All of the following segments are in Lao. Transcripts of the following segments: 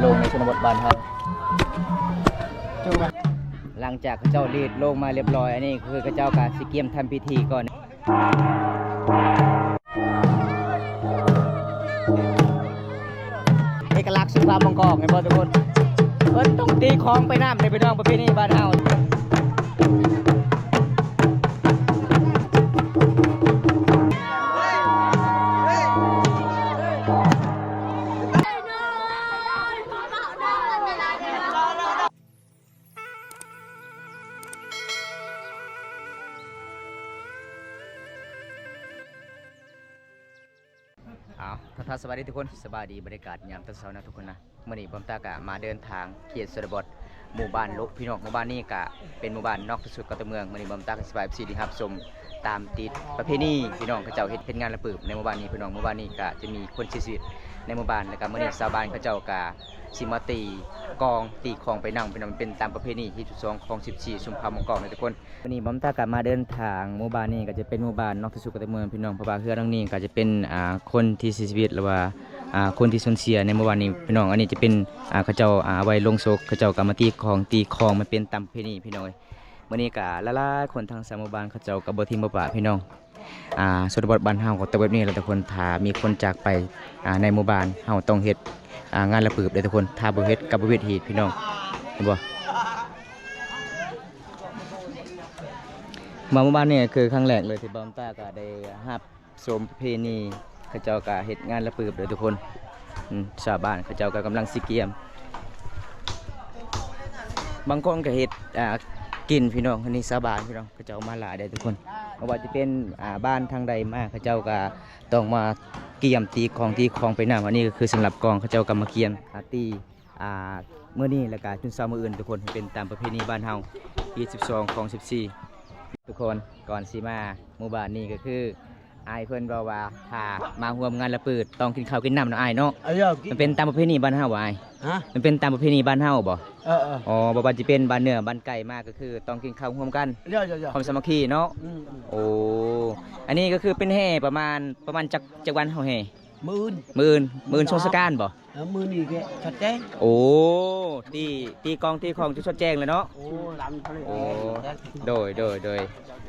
ລົງໃນຊົນນະບົດບ້ານເຮົາ. ຫຼັງຈາກເຂົາເຈົ້າລີດໂລງມາລຽບລ້ອຍ, ອັນນີ້ຄືເຂົາເຈົ້າກະຊິກຽມທຳພິທີກ່ອນ. ເອກະລັກສຸພາບມົງກອງ ເຫັນບໍ່ທຸກຄົນ? ເພິ່ນຕ້ອງຕີຄອງໄປນຳເດ້ພີ່ນ້ອງ, ປະເພນີບ້ານເຮົາ. ເອົາ ທັກທາຍສະບາຍດີທຸກຄົນ, ສະບາຍດີບັນຍາກາດຍາມຕອນເຊົ້ານະທຸກຄົນນະ. ມື້ນີ້ບອມຕາກະມາເດີນທາງເຂດຊົນນະບົດ ໝູ່ບ້ານໂລະ ພີ່ນ້ອງ. ໝູ່ບ້ານນີ້ກະເປັນໝູ່ບ້ານນອກທີ່ສຸດຂອງຕົວເມືອງ. ມື້ນີ້ບອມຕາກະຊິພາເອັຟຊີໄດ້ຮັບຊົມຕາມຕິດປະເພນີ ພີ່ນ້ອງ, ເຂົາເຈົ້າເຮັດ ເຮັດງານລະປຶບໃນໝູ່ບ້ານນີ້ ພີ່ນ້ອງ. ໝູ່ບ້ານນີ້ກະຈະມີຄົນເສຍຊີວິດໃນໝູ່ບ້ານ, ແລ້ວກະມື້ນີ້ຊາວບ້ານເຂົາເຈົ້າກະຊິມາຕີກອງ ຕີຄອງໄປນຳ ພີ່ນ້ອງ, ເປັນຕາມປະເພນີທີສິບສອງ ຄອງສິບສີ່ ຊຸມເຜົ່າມົງກອງນະທຸກຄົນ. ວັນນີ້ບອມຕາກະມາເດີນທາງໝູ່ບ້ານນີ້ ກະຈະເປັນໝູ່ບ້ານນອກທີ່ສຸດຂອງຕົວເມືອງ ພີ່ນ້ອງ, ເພາະວ່າເຮືອນຫຼັງນີ້ກະຈະເປັນ ອ່າ ຄົນທີ່ເສຍຊີວິດ ຫຼືວ່າ ອ່າ ຄົນທີ່ສູນເສຍໃນໝູ່ບ້ານນີ້ ພີ່ນ້ອງ. ອັນນີ້ຈະເປັນ ອ່າ ເຂົາເຈົ້າ ອ່າ ເອົາໄວ້ລົງສົບ, ເຂົາເຈົ້າກະມາຕີຄອງ ຕີຄອງ ມັນເປັນຕາມປະເພນີ ພີ່ນ້ອງເອີຍ. ມື້ນີ້ກະຫຼາຍໆຄົນທາງຊາວໝູ່ບ້ານເຂົາເຈົ້າກະບໍ່ຖິ້ມບໍ່ປະ ພີ່ນ້ອງ. ອ່າ ຊົນນະບົດບ້ານເຮົາກະຕ້ອງແບບນີ້ແຫຼະທຸກຄົນ, ຖ້າມີຄົນຈາກໄປ ອ່າ ໃນໝູ່ບ້ານ ເຮົາຕ້ອງເຮັດ ອ່າ ງານລະປຶບເດ້ທຸກຄົນ, ຖ້າບໍ່ເຮັດກະບໍ່ເປັນຮີດ ພີ່ນ້ອງ, ເຫັນບໍ່? ມາໝູ່ບ້ານນີ້ກະຄືຄັ້ງແລກເລີຍທີ່ບອມຕາກະໄດ້ຮັບຊົມປະເພນີ, ເຂົາເຈົ້າກະເຮັດງານລະປຶບເດີທຸກຄົນ. ອືມ ຊາວບ້ານເຂົາເຈົ້າກະກຳລັງຊິກຽມ, ບາງຄົນກະເຮັດ ອ່າ ກິນ ພີ່ນ້ອງ. ອັນນີ້ຊາວບ້ານ ພີ່ນ້ອງ, ເຂົາເຈົ້າມາຫຼາຍເດ້ທຸກຄົນ, ບໍ່ວ່າຈະເປັນ ອ່າ ບ້ານທາງໃດມາ ເຂົາເຈົ້າກະຕ້ອງມາກຽມຕີຄອງ ຕີຄອງໄປນຳ. ອັນນີ້ກະຄືສຳລັບກອງ ເຂົາເຈົ້າກະມາກຽມ ອ່າ ຕີ ອ່າ ມື້ນີ້ ແລ້ວກະຈົນເຊົ້າມື້ອື່ນທຸກຄົນ, ເປັນຕາມປະເພນີບ້ານເຮົາ ທີສິບສອງ ຄອງສິບສີ່ ທຸກຄົນ. ກ່ອນຊິມາໝູ່ບ້ານນີ້ກະຄື ອ້າຍເພິ່ນເວົ້າວ່າ ຖ້າມາຮ່ວມງານລະປຶບຕ້ອງກິນເຂົ້າກິນນ້ຳເນາະອ້າຍເນາະ. ມັນເປັນຕາມປະເພນີບ້ານເຮົາບໍ່ອ້າຍ? ຮະ? ມັນເປັນຕາມປະເພນີບ້ານເຮົາບໍ່? ເອີ ເອີ ອໍ ບໍ່ວ່າຈະເປັນບ້ານເໜືອບ້ານໃກ້ມາກະຄືຕ້ອງກິນເຂົ້າຮ່ວມກັນ ຄວາມສາມັກຄີເນາະ. ອືມ ໂອ້ ອັນນີ້ກະຄືເປັນແຫ່ປະມານ ປະມານຈັກ ຈັກວັນເຮົາແຫ່? ມື້ອື່ນ ມື້ອື່ນ ມື້ອື່ນຊົງສະການບໍ່? ເອີ ມື້ນີ້ກະຊົດແຈ້ງ. ໂອ້ ຕີ ຕີກອງຕີຂອງຈົນຊົດແຈ້ງເລີຍເນາະ. ໂອ້ ໂດຍ ໂດຍ ໂດຍ.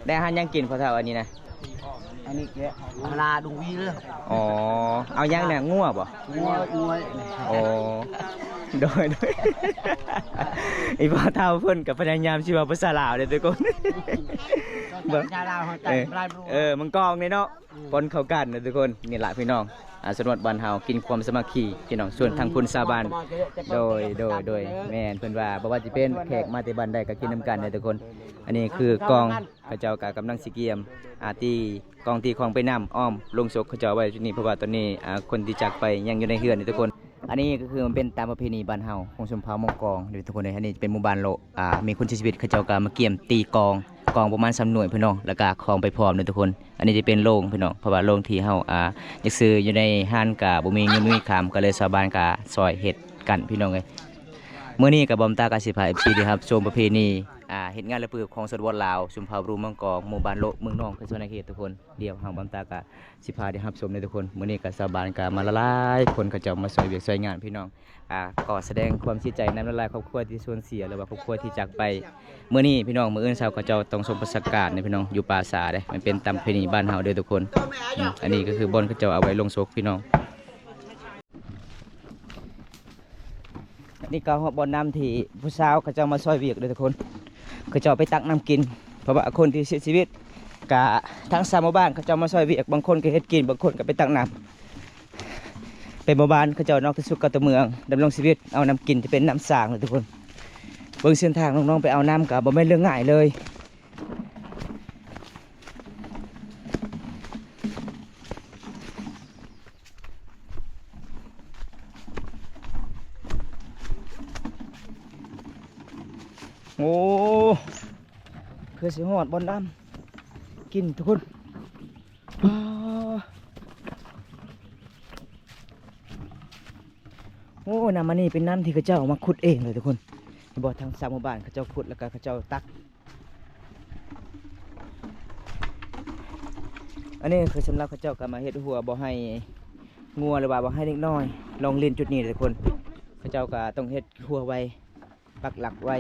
ໄດ້ອາຫານຫຍັງກິນພໍ່ເຖົ້າອັນນີ້ນະ? ອັນນີ້ກະມາລາດົງວີເລີ. ອໍ ເອົາຫຍັງນະ? ງົວບໍ່? ງົວ ງົວ. ໂອ້ ໂດຍ ໂດຍ. ອີ່ພໍ່ເຖົ້າເພິ່ນກະພະຍາຍາມຊິເວົ້າພາສາລາວເດ້ທຸກຄົນ. ພາສາລາວເຮົາ ເອີ ມັນກອງນີ້ເນາະ. ປົນເຂົ້າກັນນະທຸກຄົນ. ນີ້ລະພີ່ນ້ອງ ອ່າ ຊົນນະບົດບ້ານເຮົາກິນຄວາມສາມັກຄີ ພີ່ນ້ອງ. ສ່ວນທາງພຸ້ນຊາວບ້ານ ໂດຍ ໂດຍ ໂດຍ ແມ່ນ ເພິ່ນວ່າບໍ່ວ່າຈະເປັນແຂກມາແຕ່ບ້ານໃດກະກິນນຳກັນເດີທຸກຄົນ. ອັນນີ້ຄືກອງ ເຂົາເຈົ້າກະກຳລັງຊິກຽມ ອ່າ ຕີກອງຕີຂອງໄປນຳ ອ້ອມໂລງສົບເຂົາເຈົ້າໄວ້ຈຸດນີ້ ເພາະວ່າຕອນນີ້ ອ່າ ຄົນທີ່ຈາກໄປຍັງຢູ່ໃນເຮືອນເດ້ທຸກຄົນ. ອັນນີ້ກະຄືມັນເປັນຕາມປະເພນີບ້ານເຮົາ ຂອງຊົນເຜົ່າມົງກອງເດີທຸກຄົນເອີຍ. ອັນນີ້ຈະເປັນໝູ່ບ້ານໂລະ ອ່າ ມີຄົນເສຍຊີວິດ ເຂົາເຈົ້າກະມາກຽມຕີກອງ ກອງປະມານສາມໜ່ວຍພີ່ນ້ອງ ແລ້ວກະຄອງໄປພ້ອມເດີທຸກຄົນ. ອັນນີ້ຈະເປັນໂລງພີ່ນ້ອງ ເພາະວ່າໂລງທີ່ເຮົາ ອ່າ ຢາກຊື້ຢູ່ໃນຮ້ານກະບໍ່ມີເງິນບໍ່ມີຄຳ ກະເລີຍຊາວບ້ານກະຊ່ອຍເຮັດກັນພີ່ນ້ອງເອີຍ. ມື້ນີ້ກະບອມຕາກະຊິພາເອັຟຊີໄດ້ຮັບຊົມປະເພນີ ອ່າ ເຮັດງານລະປຶບຂອງຊົນນະບົດລາວ ຊົນເຜົ່າບຣູມັງກອງ ໝູ່ບ້ານໂລະ ເມືອງນອງ ແຂວງສະຫວັນນະເຂດທຸກຄົນ. ດຽວເຮົາບອມຕາກະ ຊິພາໄດ້ຮັບຊົມເດີທຸກຄົນ. ມື້ນີ້ກະຊາວບ້ານກະມາຫຼາຍໆຄົນ ເຂົາເຈົ້າມາຊ່ອຍວຽກຊ່ອຍງານພີ່ນ້ອງ. ອ່າ ຂໍສະແດງຄວາມເສຍໃຈນຳຫຼາຍໆຄອບຄົວທີ່ສູນເສຍ ຫຼືວ່າຄອບຄົວທີ່ຈາກໄປມື້ນີ້ພີ່ນ້ອງ. ມື້ອື່ນເຊົ້າເຂົາເຈົ້າຕ້ອງສົ່ງປະຊາການເດ້ພີ່ນ້ອງ ຢູ່ປ່າຊ້າເດ້. ມັນເປັນຕາມປະເພນີບ້ານເຮົາເດີທຸກຄົນ. ອືມ ອັນນີ້ກະຄືບ່ອນເຂົາເຈົ້າເອົາໄວ້ລົງສົບພີ່ນ້ອງ. ນີ້ກະຮອດບ່ອນນ້ຳທີ່ຜູ້ສາວເຂົາເຈົ້າມາຊ່ອຍວຽກເດີທຸກຄົນ. ເຂົາເຈົ້າໄປຕັກນ້ຳກິນ ເພາະວ່າຄົນທີ່ເສຍຊີວິດກະທາງຊາວໝູ່ບ້ານເຂົາເຈົ້າມາຊ່ອຍວຽກ. ບາງຄົນກະເຮັດກິນ ບາງຄົນກະໄປຕັກນ້ຳ. ເປັນໝູ່ບ້ານເຂົາເຈົ້ານອກທີ່ສຸດກັບຕົວເມືອງ ດຳລົງຊີວິດເອົານ້ຳກິນ ຈະເປັນນ້ຳສາງເລີຍທຸກຄົນ. ເບິ່ງເສັ້ນທາງນ້ອງໆໄປເອົານ້ຳກະບໍ່ແມ່ນເລື່ອງງ່າຍເລີຍ. ໂອ້ ຄືຊິຮອດບ່ອນນ້ຳກິນທຸກຄົນ. ໂອ້ ນ້ຳອັນນີ້ເປັນນ້ຳທີ່ເຂົາເຈົ້າມາຂຸດເອງເລີຍທຸກຄົນ. ເຫັນບໍ່ ທາງຊາວໝູ່ບ້ານເຂົາເຈົ້າຂຸດ ແລ້ວກະເຂົາເຈົ້າຕັກ. ອັນນີ້ຄືສຳລັບເຂົາເຈົ້າກະມາເຮັດຮົ້ວບໍ່ໃຫ້ງົວ ຫຼືວ່າບໍ່ໃຫ້ເດັກນ້ອຍລົງຫຼິ້ນຈຸດນີ້ເດີທຸກຄົນ. ເຂົາເຈົ້າກໍຕ້ອງເຮັດຮົ້ວໄວ້ ປັກຫຼັກໄວ້.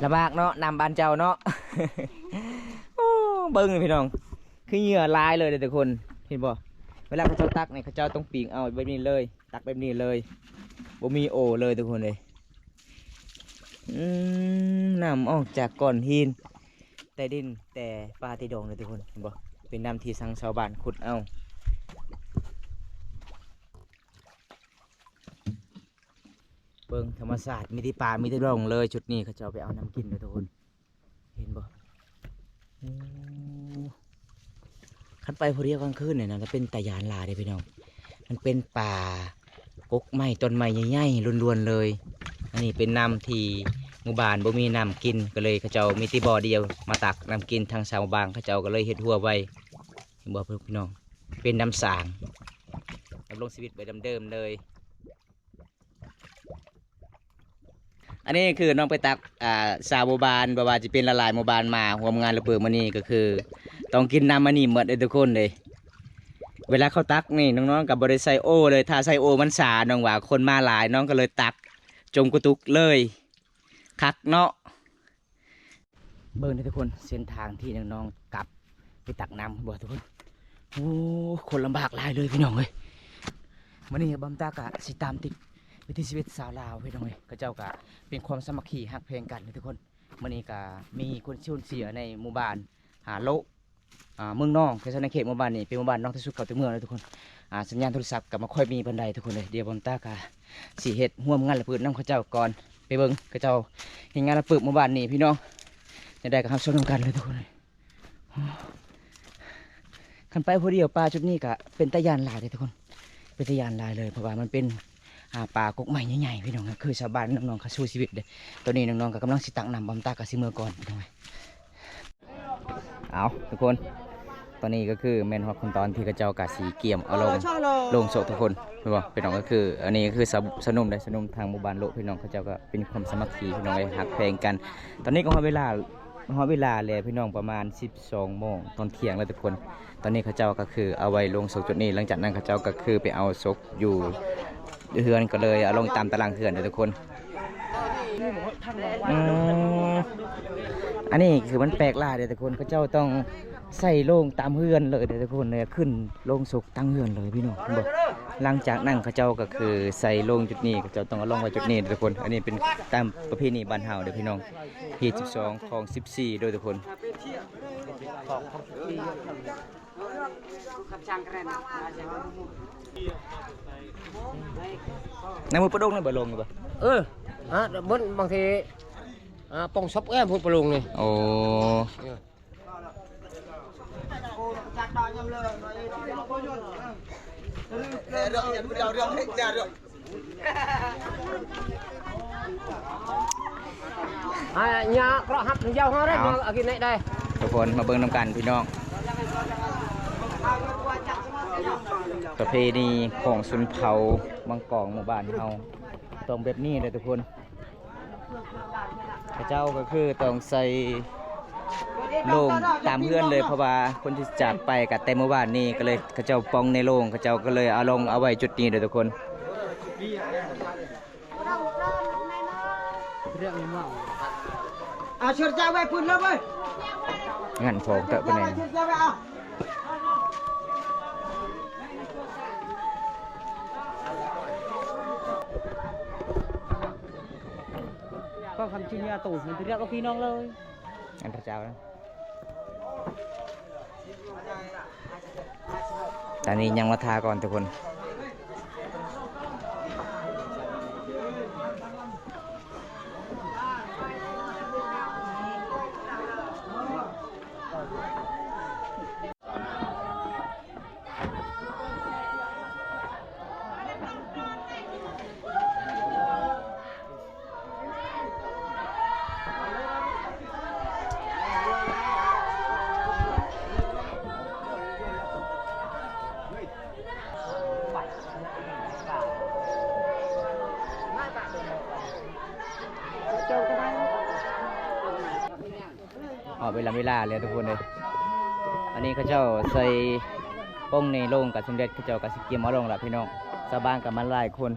ລຳບາກເນາະ ນ້ຳບ້ານເຈົ້າເນາະ. ໂອ້ ເບິ່ງນີ້ພີ່ນ້ອງ ຄືເຫຍື່ອຫຼາຍເລີຍເດ້ທຸກຄົນ ເຫັນບໍ່? ເວລາເຂົາເຈົ້າຕັກນີ້ ເຂົາເຈົ້າຕ້ອງປີງເອົາແບບນີ້ເລີຍ ຕັກແບບນີ້ເລີຍ ບໍ່ມີໂອເລີຍທຸກຄົນເອີຍ. ອືມ ນ້ຳອອກຈາກກ້ອນຫີນ ແຕ່ດິນ ແຕ່ປ່າແຕ່ດອງເລີຍທຸກຄົນ ເຫັນບໍ່? ເປັນນ້ຳທີ່ທາງຊາວບ້ານຂຸດເອົາ. ເບິ່ງທຳມະຊາດ ມີແຕ່ປ່າ ມີແຕ່ດອງເລີຍ. ຈຸດນີ້ເຂົາເຈົ້າໄປເອົານ້ຳກິນເດີທຸກຄົນ ເຫັນບໍ່? ໂອ້ ຄັນໄປຜູ້ດຽວກາງຄືນນີ້ນະ ຈະເປັນຕາຢ້ານຫຼາຍເດ້ພີ່ນ້ອງ. ມັນເປັນປ່າກົກໄມ້ ຕົ້ນໄມ້ໃຫຍ່ໆ ລ້ວນໆ ເລີຍ. ອັນນີ້ເປັນນ້ຳທີ່ໝູ່ບ້ານບໍ່ມີນ້ຳກິນ ກໍເລີຍເຂົາເຈົ້າມີແຕ່ບໍ່ດຽວມາຕັກນ້ຳກິນ. ທາງຊາວບ້ານເຂົາເຈົ້າກໍເລີຍເຮັດຮົ້ວໄວ້ ເຫັນບໍ່ພີ່ນ້ອງ? ເປັນນ້ຳສາງ ດຳລົງຊີວິດໄປເດີມໆ ເລີຍ. ອັນນີ້ຄືນ້ອງໄປຕັກ ອ່າ ຊາວໝູ່ບ້ານ ບໍ່ວ່າຈະເປັນຫຼາຍໆ ໝູ່ບ້ານມາຮ່ວມງານລະເບີດມື້ນີ້ ກໍຄືຕ້ອງກິນນ້ຳອັນນີ້ໝົດເດ້ທຸກຄົນເດ້. ເວລາເຂົາຕັກນີ້ ນ້ອງໆ ກໍບໍ່ໄດ້ໃສ່ໂອເລີຍ ຖ້າໃສ່ໂອມັນສາ ນ້ອງວ່າ ຄົນມາຫຼາຍ ນ້ອງກໍເລີຍຕັກຈົມກະຕຸກເລີຍ ຄັກເນາະ. ເບິ່ງເດີທຸກຄົນ ເສັ້ນທາງທີ່ນ້ອງໆ ກັບໄປຕັກນ້ຳ ເຫັນບໍ່ທຸກຄົນ? ໂອ້ ຄົນລຳບາກຫຼາຍເລີຍພີ່ນ້ອງເອີຍ. ມື້ນີ້ບ່າວຕາກະຊິຕາມຕິດວິຖີຊີວິດຊາວລາວພີ່ນ້ອງເອີຍ ເຂົາເຈົ້າກະເປັນຄວາມສາມັກຄີຮັກແພງກັນເດີທຸກຄົນ. ມື້ນີ້ກະມີຄົນສູນເສຍໃນໝູ່ບ້ານ ຫາໂລະ ອ່າ ເມືອງນອງ ຄືໃນເຂດໝູ່ບ້ານນີ້ເປັນໝູ່ບ້ານນອກທີ່ສຸດເຂົ້າຕົວເມືອງເລີຍທຸກຄົນ. ອ່າ ສັນຍານໂທລະສັບກໍບໍ່ຄ່ອຍມີປານໃດທຸກຄົນເອີຍ. ດຽວບ່າວຕາກະຊິເຮັດຮ່ວມງານລະເບີດນຳເຂົາເຈົ້າກ່ອນ ໄປເບິ່ງເຂົາເຈົ້າເຮັດງານລະເບີດໝູ່ບ້ານນີ້ພີ່ນ້ອງ. ຈັ່ງໃດກໍຮັບຊົມນຳກັນເລີຍທຸກຄົນເອີຍ. ຄັນໄປຜູ້ດຽວປ່າຈຸດນີ້ກະເປັນຕາຢ້ານຫຼາຍເດ້ທຸກຄົນ ເປັນຕາຢ້ານຫຼາຍເລີຍ ເພາະວ່າມັນເປັນ ອ່າ ປ່າກົກໄມ້ໃຫຍ່ໆ ພີ່ນ້ອງ ຄືຊາວບ້ານນ້ອງໆ ເຂົາສູ້ຊີວິດເດ້. ຕອນນີ້ນ້ອງໆ ກໍກຳລັງຊິຕັກນ້ຳ ບ່າວຕາກໍຊິເມືອກ່ອນພີ່ນ້ອງເອີຍ. ເອົາທຸກຄົນ ຕອນນີ້ກໍຄືແມ່ນຮອດຂັ້ນຕອນທີ່ເຂົາເຈົ້າກໍຊິກຽມເອົາລົງ ລົງສົບທຸກຄົນ ເຫັນບໍ່ພີ່ນ້ອງ? ກໍຄືອັນນີ້ກໍຄືຊາວ ຊາວໜຸ່ມເດ້ ຊາວໜຸ່ມທາງໝູ່ບ້ານໂລະ ພີ່ນ້ອງ ເຂົາເຈົ້າກໍເປັນຄວາມສາມັກຄີ ພີ່ນ້ອງເອີຍ ຮັກແພງກັນ. ຕອນນີ້ກໍຮອດເວລາ ຮອດເວລາແລ້ວພີ່ນ້ອງ ປະມານສິບສອງໂມງຕອນທ່ຽງແລ້ວທຸກຄົນ. ຕອນນີ້ເຂົາເຈົ້າກໍຄືເອົາໄວ້ລົງສົບຈຸດນີ້ ຫຼັງຈາກນັ້ນເຂົາເຈົ້າກໍຄືໄປເອົາສົບຢູ່ເຮືອນ ກໍເລີຍເອົາລົງຕາມຕາລາງເຮືອນເດີທຸກຄົນ. ອືມ ອັນນີ້ຄືມັນແປກຫຼາຍເດ້ທຸກຄົນ ເຂົາເຈົ້າຕ້ອງໃສ່ໂລງຕາມເຮືອນເລີຍເດ້ທຸກຄົນ ແລ້ວຂຶ້ນໂລງສົບຕັ້ງເຮືອນເລີຍພີ່ນ້ອງ ເຫັນບໍ່? ຫຼັງຈາກນັ້ນເຂົາເຈົ້າກໍຄືໃສ່ໂລງຈຸດນີ້ ເຂົາເຈົ້າຕ້ອງເອົາລົງໄວ້ຈຸດນີ້ເດ້ທຸກຄົນ. ອັນນີ້ເປັນຕາມປະເພນີບ້ານເຮົາເດ້ພີ່ນ້ອງ ຮີດສິບສອງ ຄອງສິບສີ່ ເດີທຸກຄົນ. ໃນໝົດປະດົງນີ້ບໍ່ລົງບໍ່? ເອີ ຮະ ເບິ່ງບາງທີ ອ່າ ປ່ອງສົບແອມພຸດປະລົງນີ້. ໂອ້ ອ່າ ຍາເກາະຮັບຍາວເຮົາໄດ້ ເອົາ ມາເອົາກິນໄດ້ ທຸກຄົນມາເບິ່ງນຳກັນພີ່ນ້ອງ ປະເພນີຂອງຊົນເຜົ່າມັງກອງໝູ່ບ້ານເຮົາ ຕ້ອງແບບນີ້ເດ້ທຸກຄົນ. ເຂົາເຈົ້າກໍຄືຕ້ອງໃສ່ໂລງຕາມເຮືອນເລີຍ ເພາະວ່າຄົນທີ່ຈາກໄປກໍແຕ່ມື້ວານນີ້ ກໍເລີຍເຂົາເຈົ້າປ່ອງໃນໂລງ ເຂົາເຈົ້າກໍເລີຍເອົາລົງເອົາໄວ້ຈຸດນີ້ເດີທຸກຄົນ. ເອົາເຊືອກຈາກໄວ້ປຶ້ນເລີຍເວີຍ ງານຂອງເຕີບປານໃດ. ກໍຄຳຊິເນຍໂຕມັນຈະລຽກວ່າພີ່ນ້ອງເລີຍ ອັນພະເຈົ້ານະ. ຕອນນີ້ຍັງມາທາກ່ອນທຸກຄົນ. ຮອດເວລາ ເວລາແລ້ວທຸກຄົນເອີຍ. ອັນນີ້ເຂົາເຈົ້າໃສ່ ປົງນີ້ລົງກໍສຳເລັດ ເຂົາເຈົ້າກໍຊິກຽມເອົາລົງລະພີ່ນ້ອງ. ຊາວບ້ານກໍມາຫຼາຍຄົນ.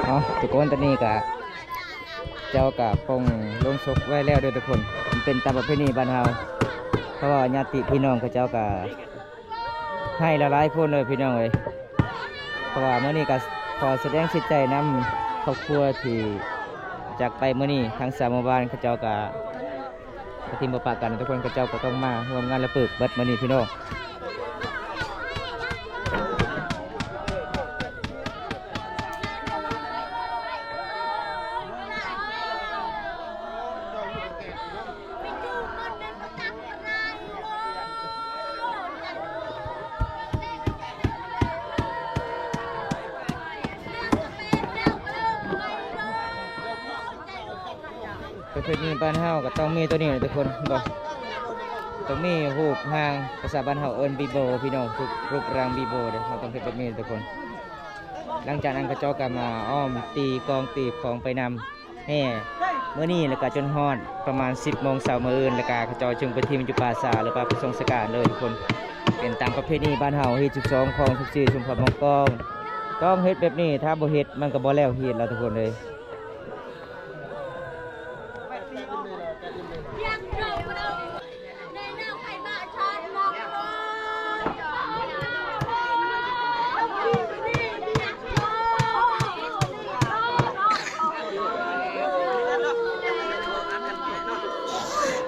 ເອົາ ທຸກຄົນ ຕອນນີ້ກະ ເຈົ້າກະປົງລົງສົບໄວ້ແລ້ວເດີທຸກຄົນ. ມັນເປັນຕາມປະເພນີບ້ານເຮົາ ເພາະວ່າຍາດຕິພີ່ນ້ອງເຂົາເຈົ້າກະ ໃຫ້ຫຼາຍໆຄົນເລີຍພີ່ນ້ອງເອີຍ. ເພາະວ່າມື້ນີ້ກໍຂໍສະແດງເສຍໃຈນຳຄອບຄົວທີ່ຈາກໄປມື້ນີ້. ທາງຊາວໝູ່ບ້ານເຂົາເຈົ້າກໍບໍ່ຖິ້ມບໍ່ປະກັນ ທຸກຄົນ ເຂົາເຈົ້າກໍຕ້ອງມາຮ່ວມງານລະປຶກເບິດມື້ນີ້ພີ່ນ້ອງ. ປະເພນີບ້ານເຮົາກໍຕ້ອງມີໂຕນີ້ແຫຼະທຸກຄົນ ເຫັນບໍ່? ຕ້ອງມີຮູບຮ່າງ ພາສາບ້ານເຮົາເອີ້ນບີໂບ ພີ່ນ້ອງ ຮູບ ຮູບຮ່າງບີໂບເດ້ ເຮົາຕ້ອງເຮັດແບບນີ້ທຸກຄົນ. ຫຼັງຈາກນັ້ນເຂົາເຈົ້າກໍມາອ້ອມຕີກອງຕີຂອງໄປນຳ ແຫ່ມື້ນີ້ ແລ້ວກໍຈົນຮອດປະມານສິບໂມງເຊົ້າມື້ອື່ນ ແລ້ວກໍເຂົາເຈົ້າຈຶ່ງໄປຖິ້ມຢູ່ປ່າຊ້າ ຫຼືວ່າໄປສົ່ງສະການເລີຍທຸກຄົນ. ເປັນຕາມປະເພນີບ້ານເຮົາ ຮີດສິບສອງ ຄອງສິບສີ່ ຊຸມພອນ ໝອງກອງ ຕ້ອງເຮັດແບບນີ້ ຖ້າບໍ່ເຮັດມັນກໍບໍ່ແລ້ວຮີດລະທຸກຄົນເອີຍ.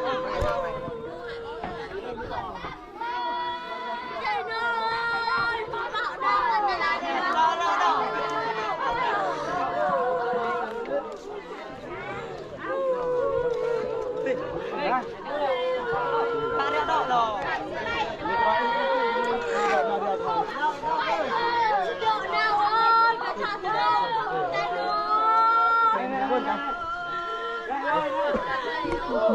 ປະເພ ຂ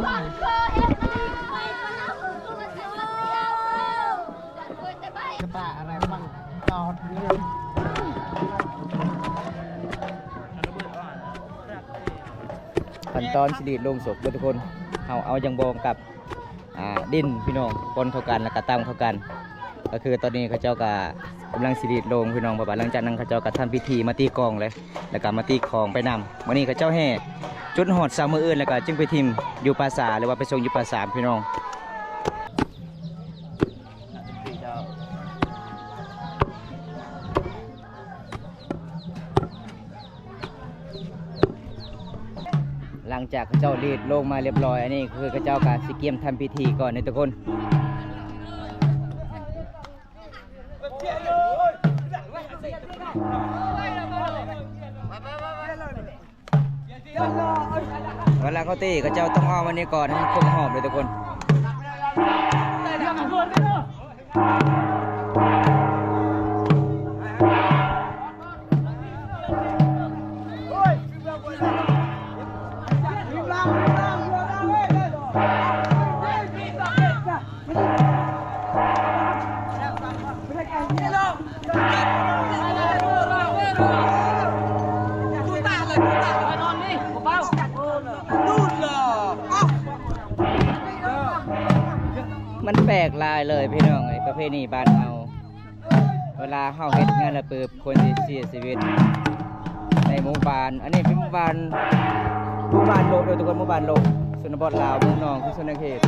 ັ້ນຕອນຊິລີດໂລງສົບເດີທຸກຄົນ ເຮົາເອົາຢາງບອງກັບ ອ່າ ດິນພີ່ນ້ອງ ປົນເຂົ້າກັນ ແລ້ວກໍຕຳເຂົ້າກັນ ກໍຄືຕອນນີ້ເຂົາເຈົ້າກໍກຳລັງຊິລີດໂລງພີ່ນ້ອງ ເພາະວ່າຫຼັງຈາກນັ້ນເຂົາເຈົ້າກໍທຳພິທີມາຕີກອງເລີຍ ແລ້ວກໍມາຕີຂອງໄປນຳ. ມື້ນີ້ເຂົາເຈົ້າແຫ່ຈົນຮອດເຊົ້າມື້ອື່ນ ແລ້ວກໍຈຶ່ງໄປຖິ້ມຢູ່ປ່າສາ ຫຼືວ່າໄປສົ່ງຢູ່ປ່າສາພີ່ນ້ອງ. ຫຼັງຈາກເຂົາເຈົ້າລີດໂລງມາລຽບລ້ອຍ ອັນນີ້ຄືເຂົາເຈົ້າກະຊິກຽມທຳພິທີກ່ອນເດີທຸກຄົນ. ເວລາເຂົາຕີ ເຂົາເຈົ້າຕ້ອງເອົາອັນນີ້ກ່ອນໃຫ້ມັນຄົບຮອບເດີທຸກຄົນ. ມັນແປກຫຼາຍເລີຍພີ່ນ້ອງເອີຍ ປະເພນີບ້ານເຮົາ ເວລາເຮົາເຮັດງານລະປຶບ ຄົນທີ່ເສຍຊີວິດໃນໝູ່ບ້ານ ອັນນີ້ເປັນໝູ່ບ້ານ ໝູ່ບ້ານໂລະເດີທຸກຄົນ ໝູ່ບ້ານໂລະ ຊົນນະບົດລາວ ເມືອງນອງ ແຂວງສະຫວັນນະເຂດ.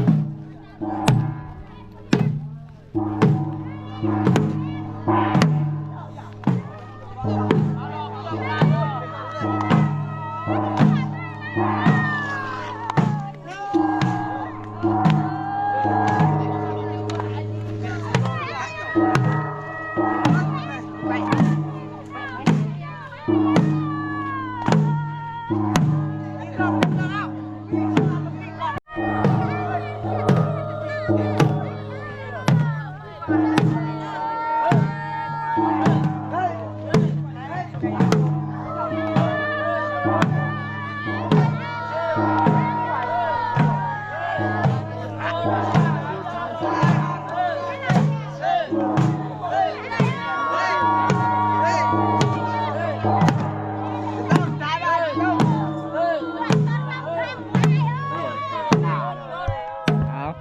ເອົາ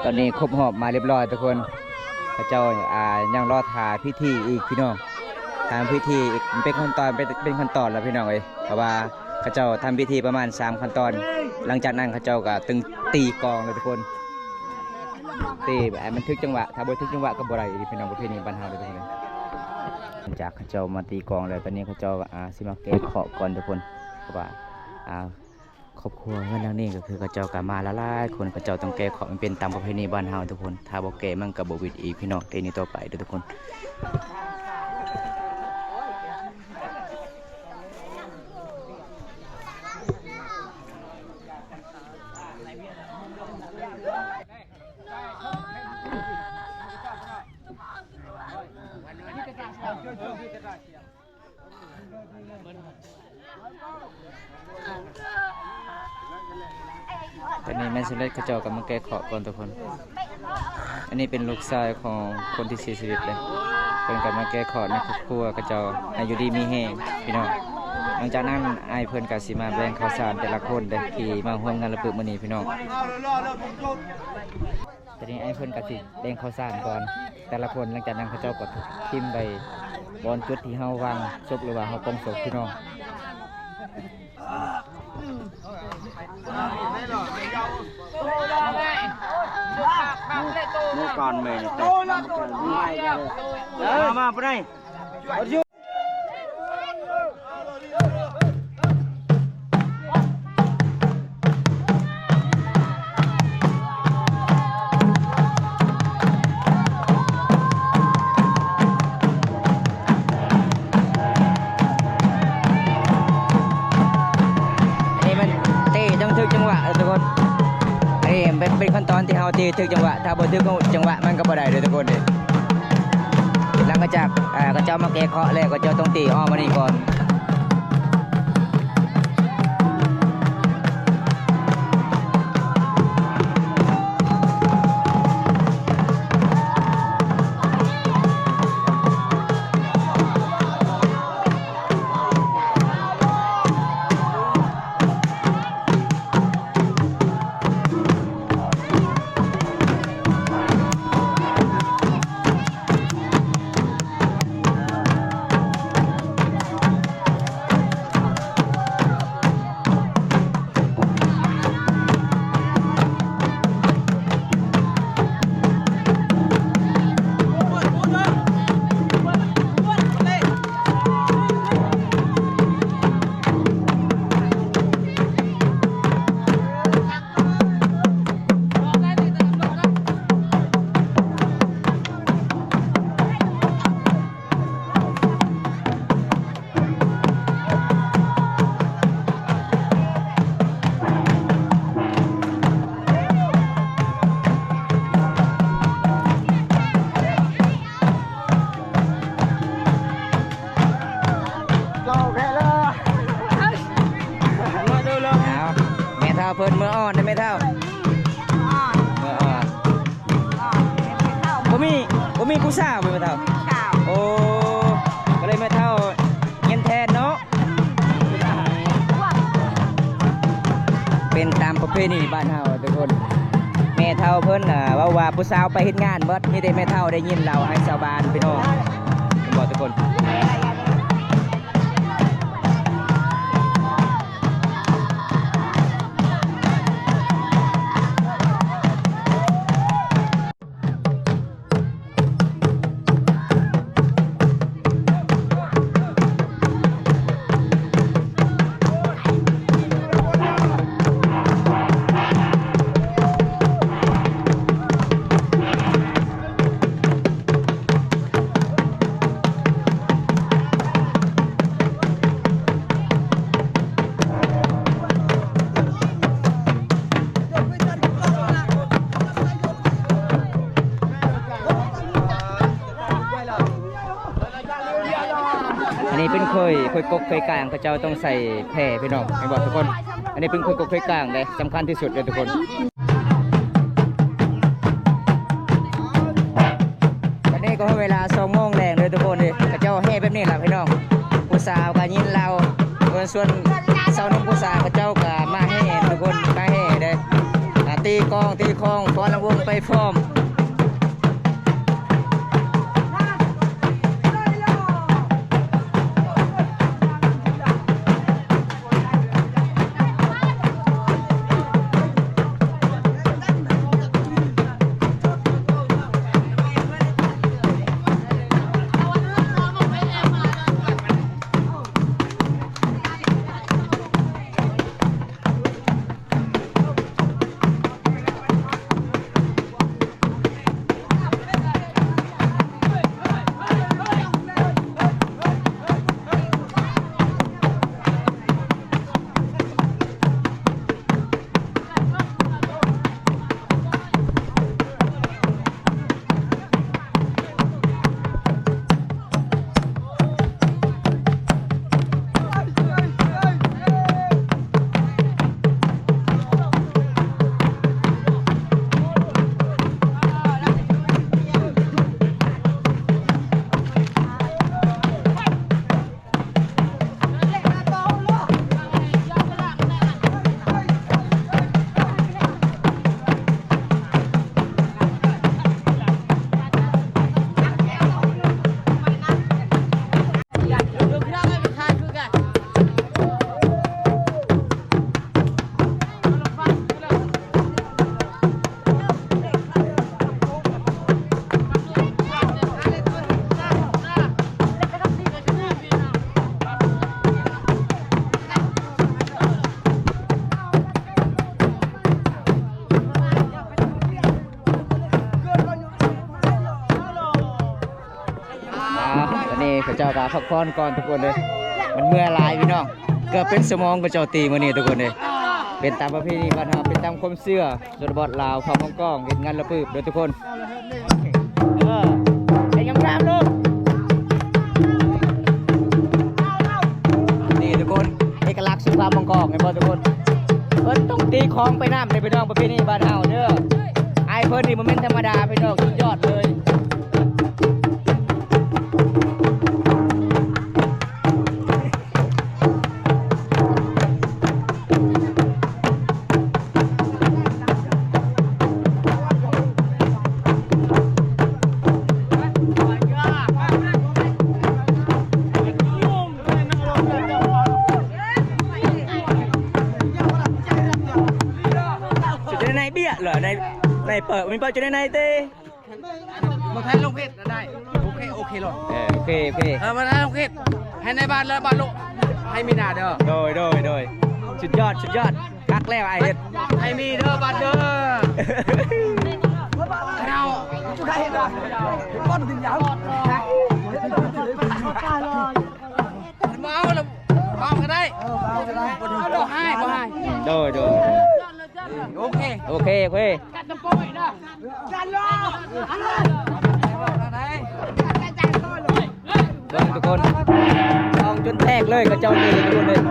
ຕອນນີ້ຄົບຮອບມາລຽບລ້ອຍທຸກຄົນ ເຂົາເຈົ້າ ອ່າ ຍັງລໍຖ້າພິທີອີກພີ່ນ້ອງ ທຳພິທີອີກ ເປັນຂັ້ນຕອນ ເປັນ ເປັນຂັ້ນຕອນລະພີ່ນ້ອງເອີຍ ເພາະວ່າເຂົາເຈົ້າທຳພິທີປະມານສາມຂັ້ນຕອນ ຫຼັງຈາກນັ້ນເຂົາເຈົ້າກໍຕຶງຕີກອງເລີຍທຸກຄົນ ຕີໃຫ້ມັນຖືກຈັງຫວະ ຖ້າບໍ່ຖືກຈັງຫວະກໍບໍ່ໄດ້ອີກພີ່ນ້ອງ ປະເພນີບ້ານເຮົາເດີທຸກຄົນ. ຫຼັງຈາກເຂົາເຈົ້າມາຕີກອງແລ້ວ ຕອນນີ້ເຂົາເຈົ້າ ອ່າ ຊິມາແກ້ເຄາະກ່ອນທຸກຄົນ ເພາະວ່າ ອ່າ ຄອບຄົວເຮືອນຫຼັງນີ້ກໍຄືເຂົາເຈົ້າກໍມາຫຼາຍໆຄົນ ເຂົາເຈົ້າຕ້ອງແກ້ເຄາະ ມັນເປັນຕາມປະເພນີບ້ານເຮົາທຸກຄົນ ຖ້າບໍ່ແກ້ມັນກໍບໍ່ວິດອີກພີ່ນ້ອງ ເທື່ອນີ້ຕໍ່ໄປເດີທຸກຄົນ. ຕອນນີ້ແມ່ນສົມເດັດເຂົາເຈົ້າກຳລັງແກ້ເຄາະກ່ອນທຸກຄົນ. ອັນນີ້ເປັນລູກຊາຍຂອງຄົນທີ່ເສຍຊີວິດເດ້. ເພິ່ນກຳລັງແກ້ເຄາະໃນຄອບຄົວເຂົາເຈົ້າໃຫ້ຢູ່ດີມີແຮງພີ່ນ້ອງ. ຫຼັງຈາກນັ້ນອ້າຍເພິ່ນກະຊິມາແບ່ງເຂົ້າສານແຕ່ລະຄົນເດ້ ທີ່ມາຮ່ວມງານລະປຶກມື້ນີ້ພີ່ນ້ອງ. ຕອນນີ້ອ້າຍເພິ່ນກໍຊິແບ່ງເຂົ້າສານກ່ອນແຕ່ລະຄົນ. ຫຼັງຈາກນັ້ນເຂົາເຈົ້າກໍຖິ້ມໄວ້ບ່ອນຈຸດທີ່ເຮົາວາງສົບ ຫຼືວ່າເຮົາປົງສົບພີ່ນ້ອງ. ໝູ່ ໝູ່ການແມ່ນແຕ່ ມາ ມາ ມາ ໄປໄດ້. ອັນນີ້ມັນຕີຕ້ອງຖືກຈັງຫວະເດີທຸກຄົນ. ອັນນີ້ເປັນ ເປັນຂັ້ນຕອນທີ່ເຮົາຕີຖືກຈັງຫວະ ຖ້າບໍ່ຖືກຈັງຫວະມັນກໍບໍ່ໄດ້ເດີທຸກຄົນເດ້. ຫຼັງຈາກ ເອີ ເຂົາເຈົ້າມາແກ້ເຄາະແລ້ວ ເຂົາເຈົ້າຕ້ອງຕີອ້ອມອັນນີ້ກ່ອນ. ເປັນເມືອອ່ອນເດ້ແມ່ເຖົ້າ ອ່ອນ ເມືອອ່ອນ ອ່ອນ ບໍ່ມີ ບໍ່ມີຜູ້ສາວບໍ່ແມ່ເຖົ້າ ຜູ້ສາວ ໂອ້ ກໍເລີຍແມ່ເຖົ້າເຮັດແທນເນາະ ເປັນຕາມປະເພນີບ້ານເຮົາທຸກຄົນ ແມ່ເຖົ້າເພິ່ນ ອ່າ ເວົ້າວ່າຜູ້ສາວໄປເຮັດງານເບິດ ມີແຕ່ແມ່ເຖົ້າໄດ້ຍິນເລົ່າໃຫ້ຊາວບ້ານພີ່ນ້ອງ ເຫັນບໍ່ທຸກຄົນ. ອັນນີ້ເປັນເຂີຍ ເຂີຍກົກເຂີຍກາງ ເຂົາເຈົ້າຕ້ອງໃສ່ແພພີ່ນ້ອງ ເຫັນບໍ່ທຸກຄົນ ອັນນີ້ເປັນເຂີຍກົກເຂີຍກາງເດ້ ສຳຄັນທີ່ສຸດເດ້ທຸກຄົນ. ຕອນນີ້ກໍເວລາສອງໂມງແລງເດີທຸກຄົນເດີ ເຂົາເຈົ້າແຫ່ແບບນີ້ລະພີ່ນ້ອງ ຜູ້ສາວກໍຍິນເລົ່າ ສ່ວນຊາວໜຸ່ມຜູ້ສາວເຂົາເຈົ້າກໍມາແຫ່ທຸກຄົນ ມາແຫ່ເດີ ອ່າ ຕີກອງຕີຄອງຟ້ອນລຳວົງໄປພ້ອມ. ອ່າ ຕອນນີ້ເຂົາເຈົ້າກໍພັກຜ່ອນກ່ອນທຸກຄົນເດີ ມັນເມື່ອຍຫຼາຍພີ່ນ້ອງ ເກືອບເປັນຊົ່ວໂມງເຂົາເຈົ້າຕີມື້ນີ້ທຸກຄົນເດີ ເປັນຕາມປະເພນີບ້ານເຮົາ ເປັນຕາມຄວາມເຊື່ອຊົນນະບົດລາວ ເຜົ່າມັງກອງ ເຮັດງານລະປຶບເດີທຸກຄົນ ເອີ ໃຫ້ງາມໆລູກ ນີ້ທຸກຄົນ ເອກະລັກສຸພາບມັງກອງ ເຫັນບໍ່ທຸກຄົນ ເພິ່ນຕ້ອງຕີຄອງໄປນຳເດີພີ່ນ້ອງ ປະເພນີບ້ານເຮົາເດີ ອ້າຍເພິ່ນນີ້ບໍ່ແມ່ນທຳມະດາພີ່ນ້ອງ ສຸດຍອດເລີຍ. ໃນເບຍເຫຼືອໃນ ໃນເປີ ມີເປີຢູ່ໃນໃນເຕ ບໍ່ທັນລົງເພຈກໍໄດ້ ໂອເຄ ໂອເຄໂລດ ເອີ ໂອເຄ ໂອເຄ ເອີ ບໍ່ທັນລົງເພຈ ໃຫ້ໃນບ້ານແລ້ວ ບ້ານໂລກ ໃຫ້ມີໜ້າເດີ ໂດຍ ໂດຍ ໂດຍ ສຸດຍອດ ສຸດຍອດ ຄັກແລ້ວອ້າຍເຮັດ ໃຫ້ມີເດີ ບ້ານເດີ ເຮົາ ບໍ່ເອົາລະ ເອົາກໍໄດ້ ເອີ ເອົາກໍໄດ້ ບໍ່ຮ້າຍ ບໍ່ຮ້າຍ ໂດຍ ໂດຍ ໂອເຄ ໂອເຄ ໂອເຄ ເບິ່ງທຸກຄົນ ຕ້ອງຈົນແຕກເລີຍ ເຂົາເຈົ້ານີ້ທຸກຄົນເລີຍ.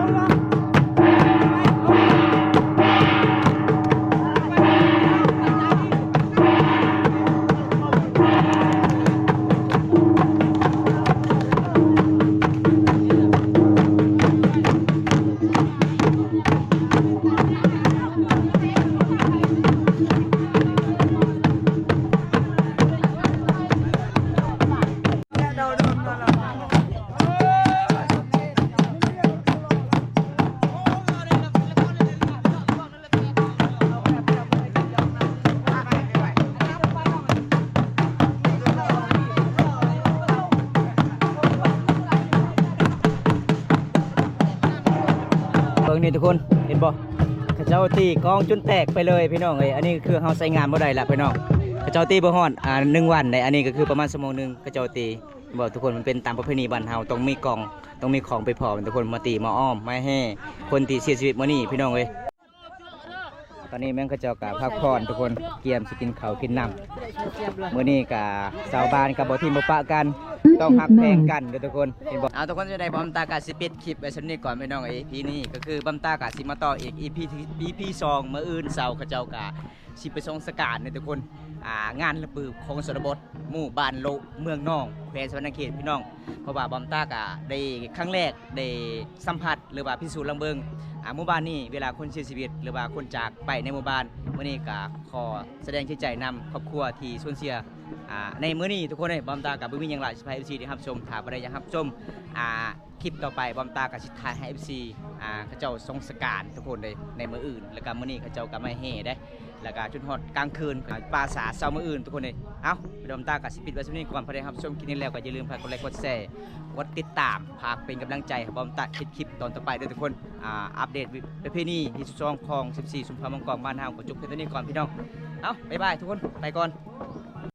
ນີ້ທຸກຄົນເຫັນບໍ່? ເຂົາເຈົ້າຕີກອງຈົນແຕກໄປເລີຍພີ່ນ້ອງເອີຍ. ອັນນີ້ຄືເຮົາໃຊ້ງານບໍ່ໄດ້ລະພີ່ນ້ອງ. ເຂົາເຈົ້າຕີບໍ່ຮອດ ອ່າ ໜຶ່ງວັນໃດ໋. ອັນນີ້ກໍຄືປະມານຊົ່ວໂມງໜຶ່ງ ເຂົາເຈົ້າຕີ. ເຫັນບໍ່ທຸກຄົນ? ມັນເປັນຕາມປະເພນີບ້ານເຮົາ ຕ້ອງມີກອງ ຕ້ອງມີຂອງໄປພ້ອມທຸກຄົນ ມາຕີມາອ້ອມມາແຫ່ຄົນທີ່ເສຍຊີວິດມື້ນີ້ພີ່ນ້ອງເອີຍ. ຕອນນີ້ແມ່ນເຂົາເຈົ້າກໍພັກຜ່ອນທຸກຄົນ ກຽມຊິກິນເຂົ້າກິນນ້ຳ. ມື້ນີ້ກໍຊາວບ້ານກໍບໍ່ຖິ້ມບໍ່ປະກັນ ຕ້ອງຮັກແພງກັນເດີທຸກຄົນ ເຫັນບໍ່? ເອົາ ທຸກຄົນ ຈັ່ງໃດ ບ່າວຕາກໍຊິປິດຄລິບໄວ້ສ່ຳນີ້ກ່ອນພີ່ນ້ອງເອີຍ. ອີພີນີ້ກໍຄືບ່າວຕາກໍຊິມາຕໍ່ອີກ ອີພີ ອີພີສອງ ມື້ອື່ນເຊົ້າ ເຂົາເຈົ້າກໍຊິໄປສົ່ງສະການເດີທຸກຄົນ ອ່າ ງານລະປືຂອງຊົນນະບົດ ໝູ່ບ້ານໂລະ ເມືອງນອງ ແຂວງສະຫວັນນະເຂດພີ່ນ້ອງ. ເພາະວ່າບ່າວຕາກໍໄດ້ ຄັ້ງແລກໄດ້ສຳຜັດ ຫຼືວ່າພິສູດລອງເບິ່ງ ອ່າ ໝູ່ບ້ານນີ້ ເວລາຄົນເສຍຊີວິດ ຫຼືວ່າຄົນຈາກໄປໃນໝູ່ບ້ານ. ມື້ນີ້ກໍຂໍສະແດງຈິດໃຈນຳຄອບຄົວທີ່ສູນເສຍ ອ່າ ໃນມື້ນີ້ທຸກຄົນເອີຍ. ບ່າວຕາກໍບໍ່ມີຫຍັງຫຼາຍ ຊິພາເອັຟຊີໄດ້ຮັບຊົມ. ຖ້າບໍ່ໄດ້ຢາກຮັບຊົມ ອ່າ ຄລິບຕໍ່ໄປ ບ່າວຕາກໍຊິຖ່າຍໃຫ້ເອັຟຊີ ອ່າ ເຂົາເຈົ້າສົ່ງສະການທຸກຄົນເລີຍ ໃນມື້ອື່ນ. ແລ້ວກໍມື້ນີ້ເຂົາເຈົ້າກໍມາແຫ່ເດ້ ແລ້ວກໍຈົນຮອດກາງຄືນ ອ່າ ປ່າສາເຊົ້າມື້ອື່ນທຸກຄົນເລີຍ. ເອົາ ບ່າວຕາກໍຊິປິດໄວ້ສ່ຳນີ້ກ່ອນ. ໃຜໄດ້ຮັບຊົມຄລິບນີ້ແລ້ວກໍຢ່າລືມຝາກກົດໄລກ໌ ກົດແຊ ກົດຕິດຕາມ ຝາກເປັນກຳລັງໃຈໃຫ້ບ່າວຕາເຮັດຄລິບຕອນຕໍ່ໄປເດີທຸກຄົນ. ອ່າ ອັບເດດປະເພນີທີສິບສອງ ຂອງສິບສີ່ ຊຸມພາມັງກອງບ້ານເຮົາ ກໍຈົບພຽງເທົ່ານີ້ກ່ອນພີ່ນ້ອງ. ເອົາ ບາຍບາຍທຸກຄົນ ໄປກ່ອນ.